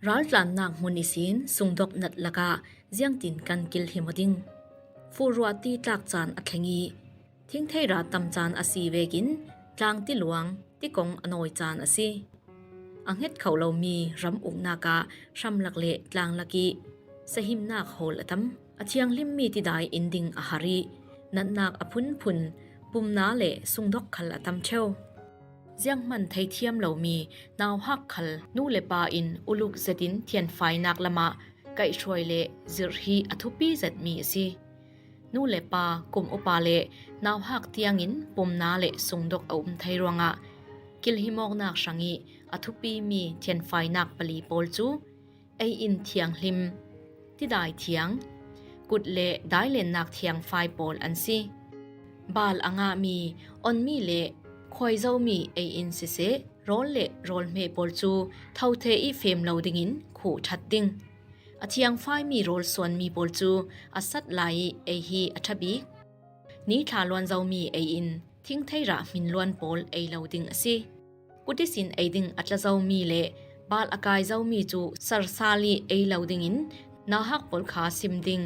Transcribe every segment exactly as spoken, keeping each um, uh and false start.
Raltlannak hmun ihsin sungdok nat lakah ziangtin kan kilhim aw ding? Furruah ti tlak caan a thleng ih, thingtheira tam caan a si vekin tlang tiluang tikong a nawi caan a si. A hnget kho lomi ram uknak ah hramlak le tlanglak ih sahimnak hawl a tam. A thianghlimmi tidai in ding a har ih natnak a phunphun, pumna le sungdok khal a tam ṭheu. Zianghman theithiam lomi nauhak khal nu le pa in uluk zetin thianfainak lamah kaihhruai le zirh hi a thupi zetmi a si. Nu le pa, kum upa le nauhak tiangin pumna le sungdok a um thei ruangah kilhimawknak hrangih a thupimi thianfainak pali pawl cu ei in thianghlim, tidai thiang, kut le dailennak thiangfai pawl an si. Bal a ngahmi, onmi le khuaizomi ei in siseh, rawl le rawlhmeh pawl cu thothe ih fem lo dingin khuh ṭhat ding. A thiangfaimi rawl suanmi pawl cu a sat lai ih ei hi a ṭha bik. Ni thla luan zomi ei in thingthei rah hmin luan pawl ei lo ding a si. Kut ihsin ei ding a tla zomi le bal a kai zomi cu sarsal ih ei lo dingin nauhak pawl kha sim ding.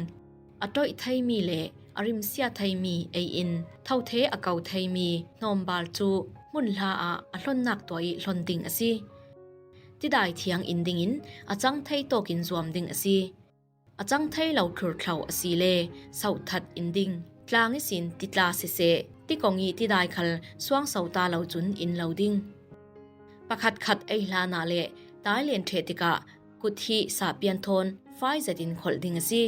A ṭoih theimi le a rimsia theimi ei in thothe a ko theimi hnawmbal cu hmunhla ah a hlonnak tuah ih hlon ding a si. Tidai thiang in dingin a cang thei tawkin zuam ding a si. A cang thei lo thlurthlo a si le sothat in ding. Tlang ihsin titla siseh, tikong ih tidai khal suangso ta lo cun in lo ding. Pakhatkhat ei hlanah le dailen ṭheh tikah kut hi sahpian thawn fai zetin kholh ding a si.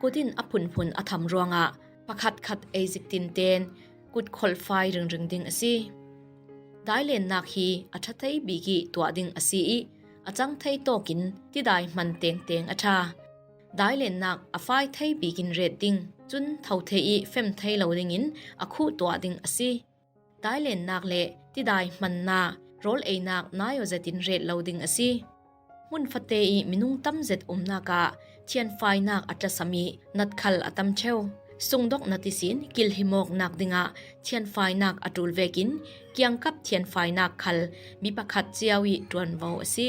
Kut in a phunphun a tham ruangah pakhatkhat ei zik tinten kut kholh fai ringring ding a si. Dailennak hi a ṭha thei bik ih tuah ding a si ih a cang thei tawkin tidai hman tengteng a ṭha. Dailennak a fai thei bikin ret ding, cun thothe ih fem thei lo dingin a khuh tuah ding a si. Dailennak le tidai hmanna rawl einak nai aw zetin ret lo ding a si. Hmun fate ih minung tam zet umnak ah thianfainak a tlasam ih nat khal a tam ṭheu. Sungdok nat ihsin kilhimawknak dingah thianfainak a ṭul vekin kiangkap thianfainak khal mi pakhat cio ih ṭuanvo a si.